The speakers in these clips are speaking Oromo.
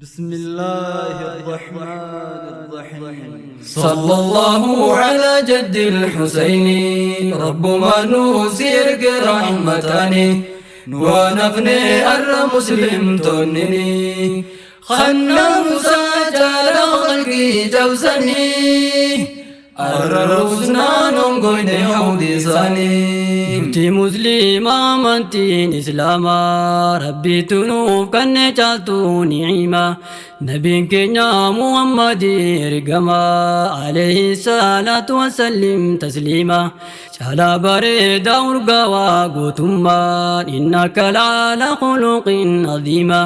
بسم الله الرحمن الرحيم. صلى الله على جد الحسين، رب ما نوسيرك رحمتاني ونفني أر مسلم تنني خنا موسى جال خلقي جوزني الروسنا نونغوين حودي ساني. Nuti musliima, amantiin islaamaa rabbiitu nuuf kanne caaltu ni'ima. Nabiin keenya Muhammadi ergama, alayhi salaatu wasallim tasliima. Caalaa bareedaa urgaawaa gootummaan, innaka la'alaa khuluqin aziima.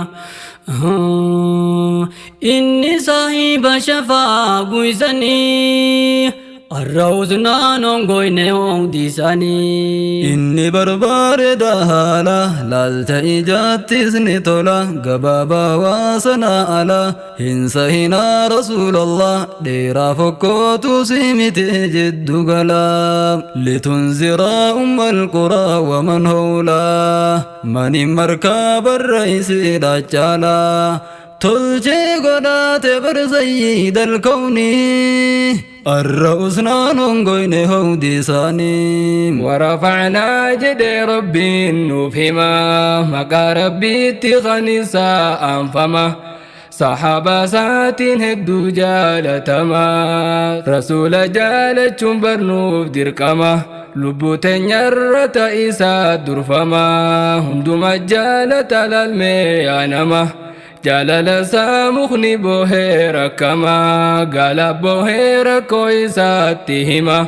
Inni saahiba shafaa guysanii, arrawusnaan hongoyne hongdiisanii. Inni barbaareda haala laalcha ijaattis ni tola, gabaabaa waasana ala hin sahinaa rasuulallah, dheeraa fokkootu si miti jiddu gala. Litunzira umma alquraa waman hawlaa mani markaa barra isiidha caalaa tolchee godhaate bar sayyidal kawni, arra usnaan hongoyne hawdi isaanii. ورفعنا جدي ربي نفهما مقا ربي تخنسا أنفما، صحابة ساتين هدو جالتما، رسول جالة برنوف دركما، لبو تنيرة إسا درفما، هندما جالة للميانما، جالل سامخني بوهيرا كما قال بوهيرا كويساتهما،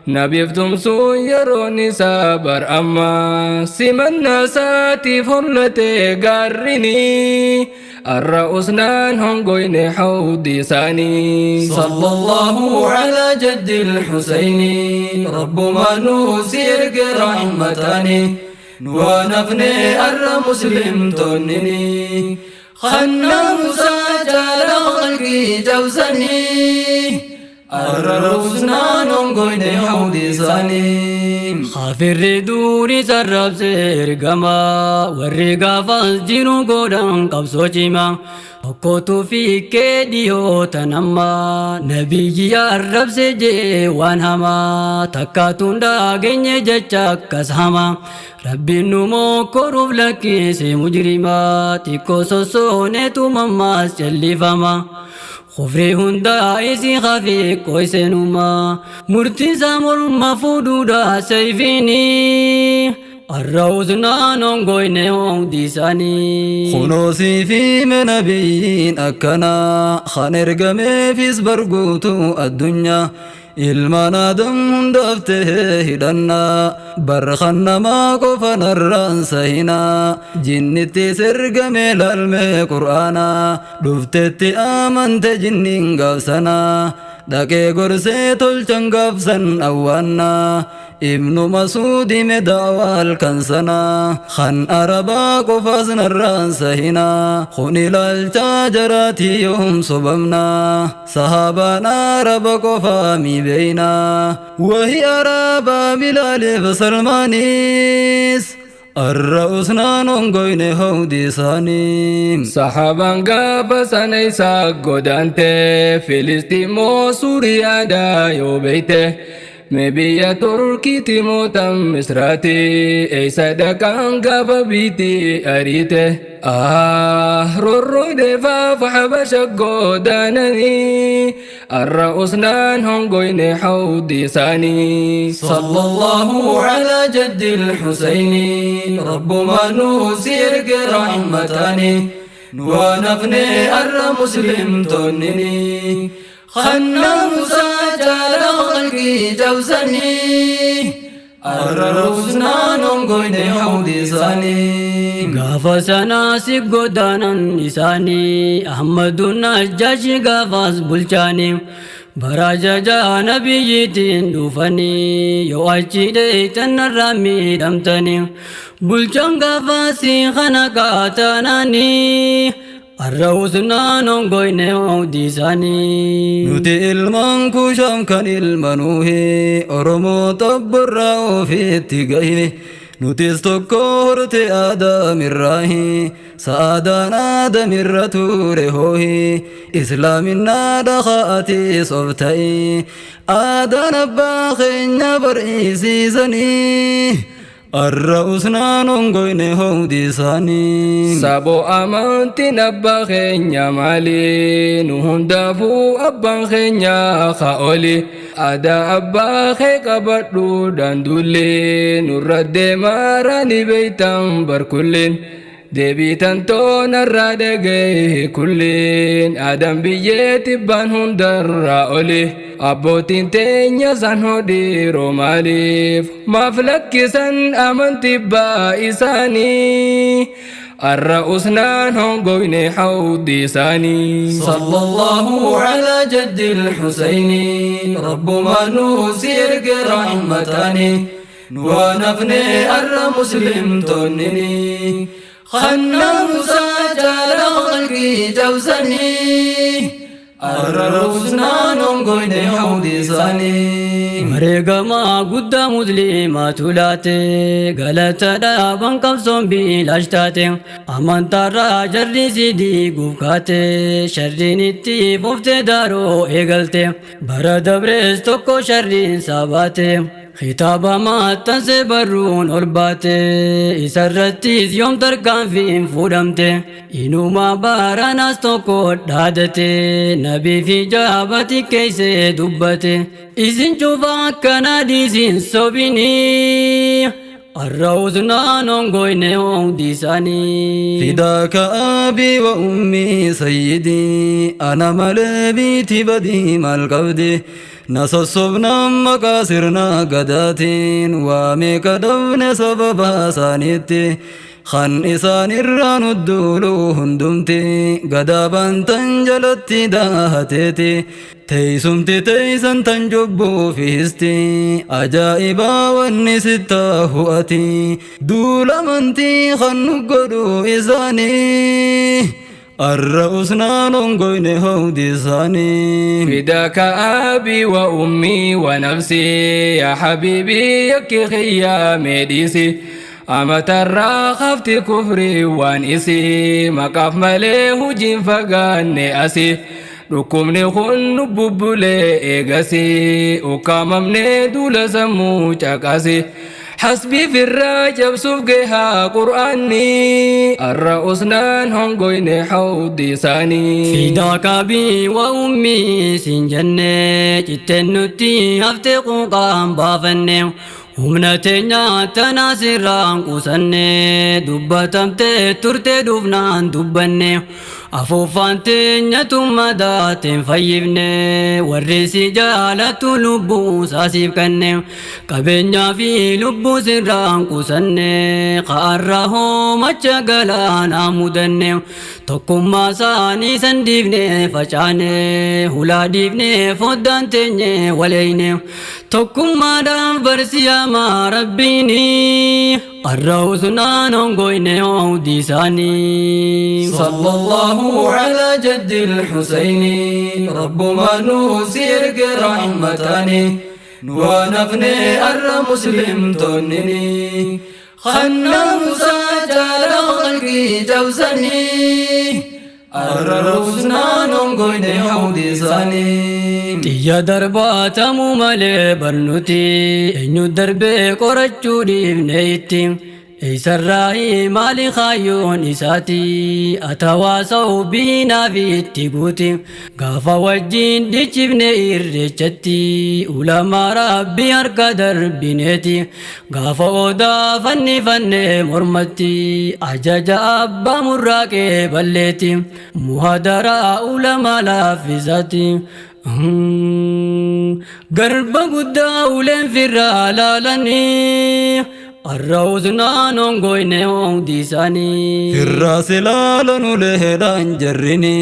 نبيفتم سويرون سابر أما سمنا ساتي فرلتي قارني، الرؤسنان هنقوين حودي ساني. صلى الله على جد الحسين، رب ما نوسيرك رحمتاني ونفني أر مسلم تنني خنا موسى جال خلقي جوزني الروسنا نونغوين حودي ساني. Kafirri durii sarrabse ergamaa, warri gaafas jiru godhan qabsoo cimaa. Tokkotu fiikkee dhiyoota namaa nabiyyi arrabse jee waan hamaa, takkaatu dhageenye jecha akkas hamaa. Rabbiin nu mokkoruuf lakkise mujrimaa, xiqqoo sossooneetu mammaas callifama. Kufrii hundaa isii hafee qoysenuma, murtiisa morma fuudhuudha sayfiini, arrawusnaan hongoyne hongdiisanii. Kunoosii fi nabiyyiin akkanaa kan ergameefis barguutuu addunyaa ilmaan aadam hundaaf tahee hidhannaa, barkan namaa qofa narraan sahinaa, jinnittis ergame lalmee qur'aanaa, dhuftetti amante jinniin gaafsanaa, dhaqee gorsee tolchan gaafsan awwaannaa. Ibnu Masuudi me da'waal kan sanaa kan arabaa qofaas narraan sahinaa, kun ilaalchaa jaraatii yoom sobamnaa, sahaabaan araba qofaa mi beeynaa, wahi arabaa bilaaliif salmaanis, arra usnaan hongoyne hawdi isaanii. Sahaabaan gaafa sana isaa godaante Filisxiimoo Suuriyaadhaa yoo beeyte, mee biyya Turkiitti mootan Misraati, eessa dhaqaan gaafa biitti ariite? Rorroo deefaaf Habasha godaananii, arra usnaan hongoyne hawdi isaanii. صلى الله على جد الحسين، رب ما نوسيرك رحمتاني ونفني أر مسلم تنني خنا موسى جال خلقي جوزني الروسنا نونغوين حودي ساني. Gaafa sanaa si godaanan isaanii, Ahmaduun Najjaashi gaafas bulchaanii, bara jajaa nabiyyiitiin dhufanii, yoo achi dheeytan narraa miidhamtanii, bulchaan gaafasii kana qaatanaanii, arrawusnaan hongoyne hongdiisanii. Nuti ilmaan Kuushaam kan ilma Nuuhi, Oromoo xabborraa ofiitti gahe. Nutis tokko horte aadamirraahi sa'aadaan aadamirra ture hoohi islaaminaa dhaqaatis of ta'i aadaan abbaa keenya bar'isiisanii arra usnaan hongoyne hawdi isaanii. Saboo amantiin abbaa keenya maali? Nu hundaafuu abbaan keenya kaa'oli. Aadaa abbaa kee qabadhu daanduullee nurra deemaa raani beeytan barkulleen. Deebiitan toonarraa dhagaye kulleen aadaan biyyee tibbaan hundarraa oli. Abbootiin teenya san hodhiiroo maaliif maaf lakkisan amantii abbaa isaanii. Arra usnaan hongoyne hawdi isaanii. صلى الله على جد الحسين رب ما نسيرك رحمتاني ونفني أر مسلم تنني خنا موسى جال خلقي جوزني أر رسنا نونغوين حودي ساني. Wareegamaa guddaa musliimaatu laate galata dhaaban qabsoon biilaash taate amantaarraa jarri si diiguuf kaate sharriin itti fuftee daaroo eegalte bara dabrees tokko sharriin sabaate kitaaba maxxansee barruun ol baate isarrattis yoom tarkaanfiin fuudhamte inuma baaranaas tokko dhaadate nabii fi jaabati keeysee dubbate isin cufa akkana dhiisin sobinii arra usnaan hongoyne hundi isaanii. فداك أبي وأمي سيدي أنا ملبيتي بدي مال قبدي نصصبنا مقاصرنا قداتين وامي قدبن سببا سانيتي خن إسان الران الدولو هندمتي قدابا تنجلتي داهتيتي تيسمتي تيسن تنجبو فيستي أجائبا والنستا هؤتي دول منتي خن قدو إساني الرؤسنا نونغوين هودي ساني. فداك أبي وأمي ونفسي يا حبيبي يكي خيامي ديسي أما خفت كفري وانئسي مقاف ملي هجين فقاني أسي Dhukkubni kun nu bubbulee eegasi ukkaamamnee duula sammuu caqasi. Hasbii firraa cabsuuf gahaa qur'aanni arra usnaan hongoyne hawdi isaanii. فداك أبي وأمي سنجنة جتن نتي هفتي قوقان بافنة humna teenya tana sirraan qusanne dubbatamte turte dhufnaan dubbanne afuuffaan teenya tummadaateen fayyifne warri si jaalatu lubbuu saasiif kenne qabeenyaa fi lubbuu sirraan qusanne ka'arra hoomacha galaanaa mudanne tokkummaa isaanii san dhiifne facaane hulaa dhiifne foddaan teenye waleeyne tokkummaadhaan barsiyaa rabbiini arra usnaan hongoyne hundi isaanii. صلى الله على جد الحسين رب ما نسيرك رحمتاني ونفني أر مسلم تنني خنا موسى جال خلقي جوزني أر رسنا نونغوين حودي ساني. Xiyya darbaatamuu malee barnuti eenyu darbee qorachuu dhiifne itti eessarraa maali kaayyoon isaati atawaasa'u biinaa fi itti guuti gaafa wajjin dhichifne irreechatti ulamaa rabbii harka darbineeti gaafa odaa fannifanne mormatti ajaja abbaa murraaqee balleeti muhadaraa ulamaa laaffisaati. Garba guddaa uleen firraa laalanii arra usnaan hongoyne hundi isaanii. Firraa silaalan uleedhaan jarrini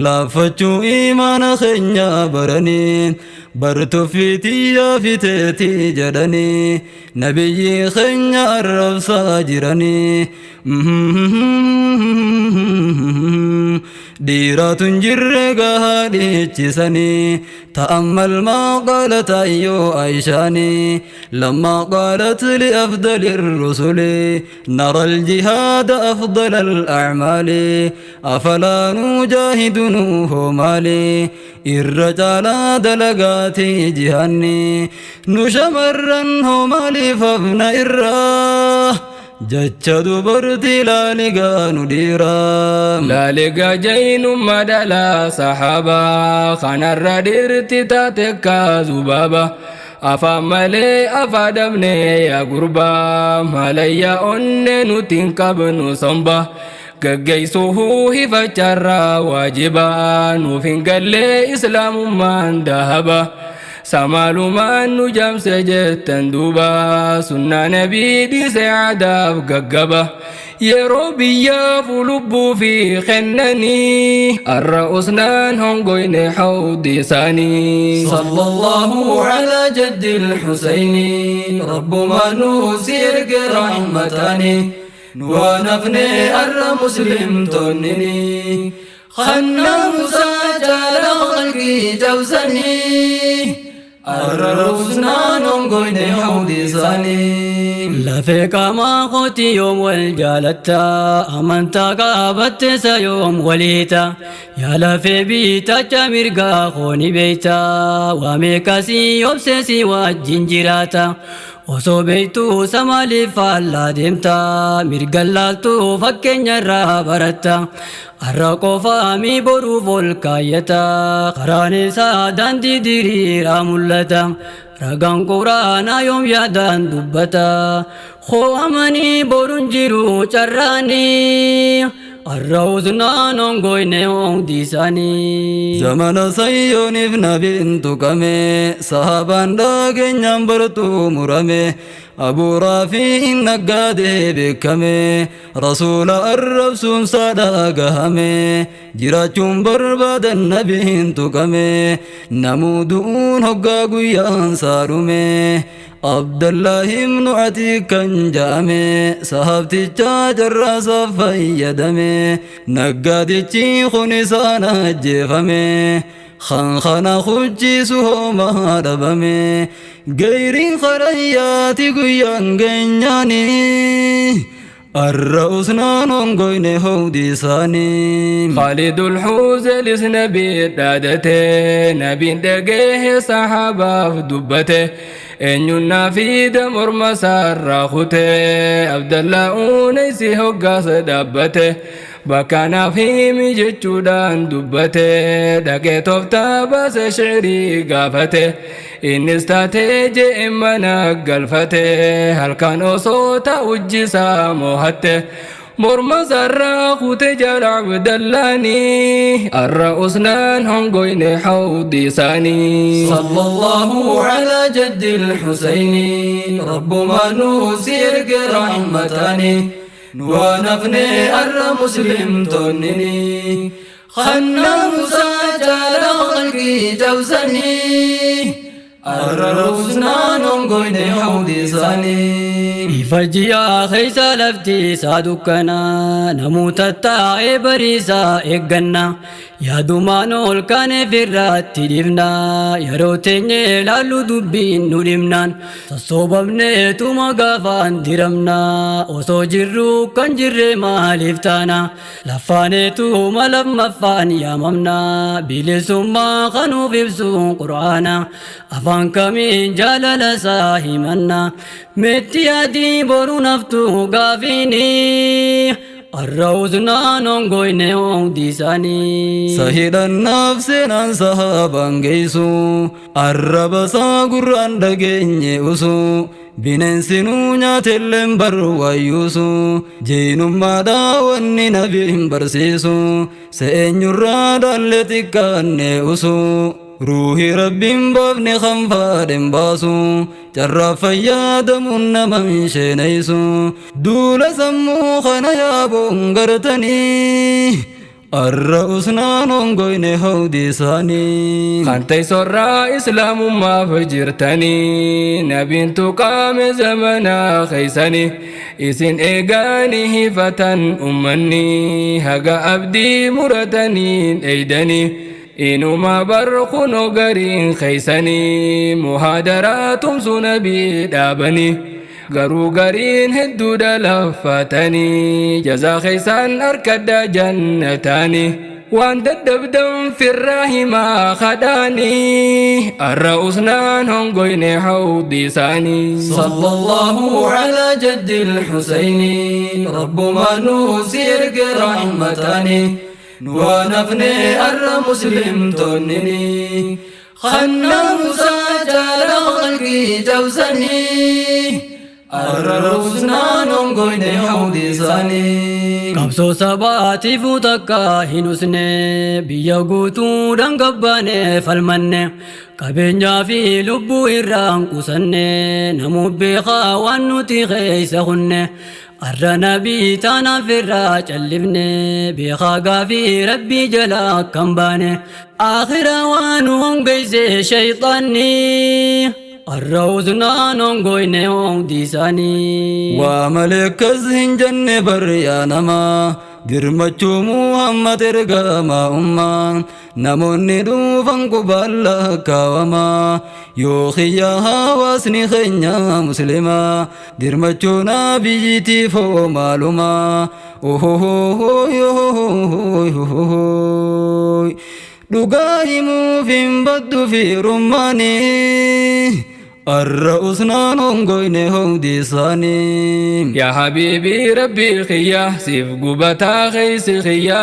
laaffachuu imaana keenya baranii bartuffiitiyyaa fiteetii jedhanii nabiyyi keenya arrabsaa jiranii. Dhiiraatu hin jirre gahaa dhiichisanii. تأمل ما قالت أيو عيشاني لما قالت لأفضل الرسل نرى الجهاد أفضل الأعمال أفلا نجاهد نوه مالي الرجال دلقاتي جهني نشمرا هما فابن إراه jecha dubartii laaligaa nu dhiiraa. Laaligaa jaynummaa dhalaa sahaabaa kanarra dhiirti taate kaazubaaba. Afaan malee afaa dhabne yaa gurbaa malayyaa onne nuti hin qabnu somba. Gaggeessuuhuu hifacharraa waajibaa nuuf hin gallee islaamummaan dahaba. Samaalumaan nu jaamse jettan duuba sunnaa nabii dhiise aadaaf gaggaba. Yeroo biyyaaf lubbuu fi kennanii arra usnaan hongoyne hawdi isaanii. صلى الله على جد الحسين رب ما نسيرك رحمتاني ونفني أر مسلم تنني خنا موسى جال خلقي جوزني أر رسنا نونغوين حودي ساني. Lafee qaamaa kooti yoom wal jaalatta amantaa qaabatte sa yoom waliita yaa lafee biitacha mirgaa kooni beeyta waa meeqasii obseesi wajjin jiraata osoo beeytuu sa maaliif faallaa deemta mirga laaltuu fakkeenya irraa baratta har'a qofaami boruuf ol kaayyata karaan isaa daandii diriiraa mul'ata. Ragaan quraanaa yoom yaadaan dubbata hoo'amanii boruun jiru carraanii arra usnaan hongoyne hundi isaanii. Zamana sayyooniif nabiin tuqame sahabaan dhageenyaan bartuu murame Abuu Raafiin naggaadee beekame rasuula arrabsuun saadhaa gahame jiraachuun barbaadan nabiin tuqame namuu du'uun hoggaa guyyaan saadhume Abdallaahi ibnu Atiik kan ja'ame sahabtichaa carraasaaf fayyadame naggaadichi kun isaan ajjeefame خنخنا خجيسو ما دبمه غيرين خرياتي قيان گنياني الرؤسنا نونغوين هودي ساني. خالد الحوزلس نبي dhaadate nabiin dhagahe saxaabaaf dubbate eenyunnaa fiida morma isaarraa kute Abdallaa Unaysi hoggaasa dhaabbate bakka naaf himi jechuudhaan dubbate dhaqee tooftaa baase shi'irii gaafate innis taatee je'e mana galfate halkan osoo ta'ujjisaa moohatte morma isaarraa kute jala Abdallaanii arra usnaan hongoyne hawdi isaanii. صلى الله على جد الحسين رب ما نسيرك رحمتاني ونفني أر مسلم تنني خنا موسى جال خلقي جوزني أر رسنا نونغوين حودي ساني. Ifa ji'aa keessa lafti isaa dukkanaa namoota taa'ee bariisaa eegganna yaadumaan ol kaaneef irratti dhibna yeroo teenye ilaallu dubbiin nu dhibnaan sossoobamneetuma gaafaan diramna osoo jirru kan jirre maaliif taana lafaaneetuma lammaffaan yaamamna bilisummaa kanuuf ibsuun qur'aana afaan kamiin jaalala isaa himanna meetti adii boru naftu gaafiini arra usnaan hongoyne hundi isaanii. Sahidhannaaf seenaan sahaabaan geessu arraba isaa gurraan dhageenye usu bineensinuu nyaatelleen barwaayyuusu jeenummaadhaa wanni nabiin barsiisu se'eenyurraa dhaalle xiqqaanne usu ruuhi rabbiin baafne kan baasu carraa fayyadamuun nama hin sheenaysu duula sammuu kana yaaboon gartanii Arra usnaan hongoyne hawdi isaanii. Kan teessorraa islaamummaaf jirtanii, nabiin tuqaame zamanaa keeysanii, isin eegaanii hifatan ummanni haga abdii murataniin eeydanii. Inuma bar kunoo gariin keeysanii muhaadaraa tumsu nabii dhaabanii, garuu gariin hedduudha laffatanii. Jazaa keeysaan harkadha jannataanii, waan dadhabdan firraa himaa kadhaanii. Arra usnaan hongoyne hawdi isaanii. صلى الله على جد الحسين، رب ما نوسيرك رحمتاني ونفني أر مسلم تنني خنا موسى جال خلقي جوزني أر رسنا نونغوين حودي ساني. Qabsoo sabaatiifuu takka hin usne, biyya guutuudhaan gabbaane falmanne, qabeenyaa fi lubbuu irraan qusanne, namuu beekaa waan nuti keessa kunne. Arra nabii taanaaf irraa callifne, beekaa gaafii rabbii jalaa akkam baane. Aakhira waan hongeesse shayxaanni, arra usnaan hongoyne hundi isaanii. Waa maleekkas hin jenne bar yaa namaa, dirmachuu Muhammad ergamaa ummaa. Namoonni dhuufan qubaan lakkaawamaa, yoo xiyya hawaasni keenya muslimaa, dirmachuu nabiyyiitiif hoo maalumaa. Dhugaa himuuf hin baddu fi rummaanii, arra usnaan hongoyne hundi isaanii. Yaa habiibii rabbii kiyya, siif gubataa keeysi kiyya,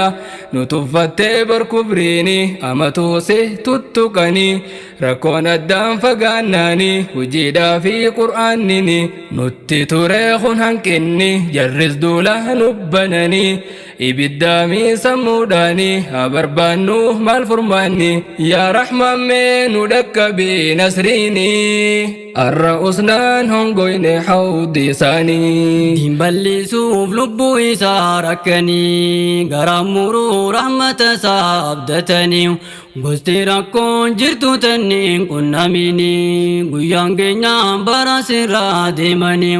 nu tuffattee bar kubriini amatuusi tuttuqanii, rakkoon addaan fagaannaanii hojiidhaa fi qur'aannini nutti turee kun hanqinni, jarris duula nubbananii ibiddaamii sammuudhaanii haa barbaannu maal furmaanni. Yaa rahmaan mee nu dhaqqabii nasriini, arra usnaan hongoyne hawdi isaanii. Diin bal'isuuf lubbuu isaa rakkanii, garaa muruu rahmata isaa abdatanii, gosti rakkoon jirtu tanniin qunnamini, guyyaan keenyaan bara sirraa deemanii,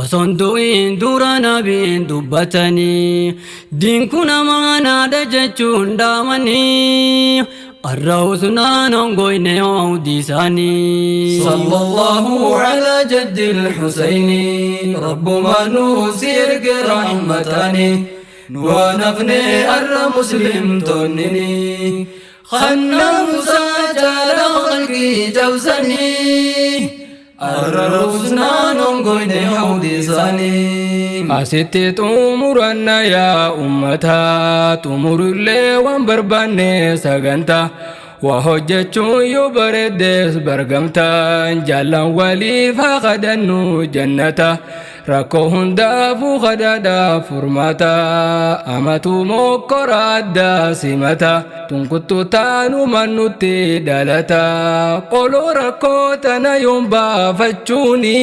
osoon du'in dura nabiin dubbatanii, diin kun amaanaadha jechuun dhaamanii, arra usnaan hongoyne hundi isaanii. صلى الله على جد الحسين، رب ما نوسيرك رحمتاني ونفني أر مسلم تنني خنا موسى جال خلقي جوزني أر رسنا نونغوين حودي ساني. Asitti xumuranna yaa ummataa, xumurullee waan barbaanne sagantaa waa hojjechuun yoo bareeddes bargamtaan, jaallan waliif haa kadhannu jannata, rakkoo hundaafuu kadhaadhaaf furmaata, amatu mokkora addaa simata, tunkuttu taanuma nutti dhalata, qoloo rakkoo tana yoon baafachuuni,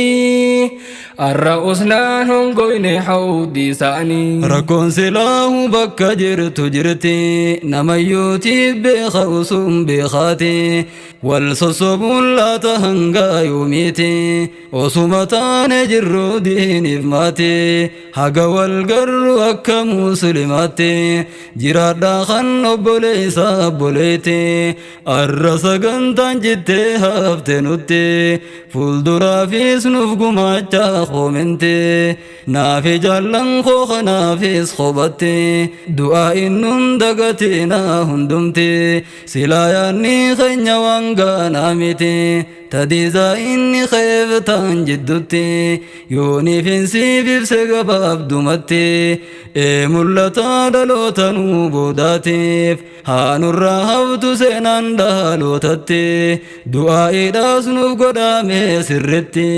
arra usnaan hongoyne hawdi isaanii. Rakkoon silaahu bakka jirtu jirti, namayyuutiif beeka usuun beekaati, wal sossobuun laata hanga yoomiiti? Osuma taane jirru diiniif maati, haga wal garru akka muslimaatti jiraadhaa kan obboleessa obboleetti. Arra sagantaan jittee hafte nutti, fuulduraafis nuuf gumaachaa koomenti, naafi jaallan koo kanaafis kophatti, du'aa innun dagatina hundumti. Silaa yaanni keenya waan gaanaa miti, tadiisaa inni keeftaan jiddutti, yooniif ibse gabaabdumatti, ee mul'ata dhaloota nuu boodaatiif, haa nurraa haftu seenaan dhalootatti, du'aa'iidhaas nuuf godhame sirritti,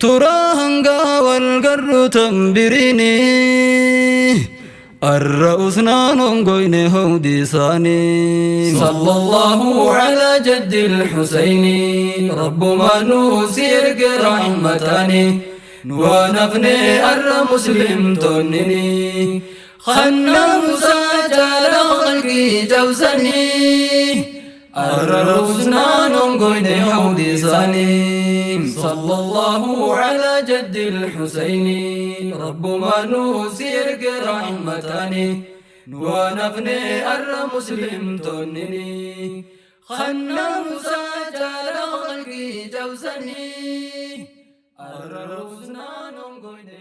turaa hanga wal garru tambiriini, arra usnaan hongoyne hundi isaanii. صلى الله على جد الحسين، رب ما نوسيرك رحمتاني ونفني أر مسلم تنني خنا موسى جال cabsanii Arra hongoyne hawdi isaanii. صلى الله على جد الحسين، ربما نوسيرك رحمتاني ونفني أر مسلم تونني خنا موسى جال خلقي جوزني أر روسنا نونغويني.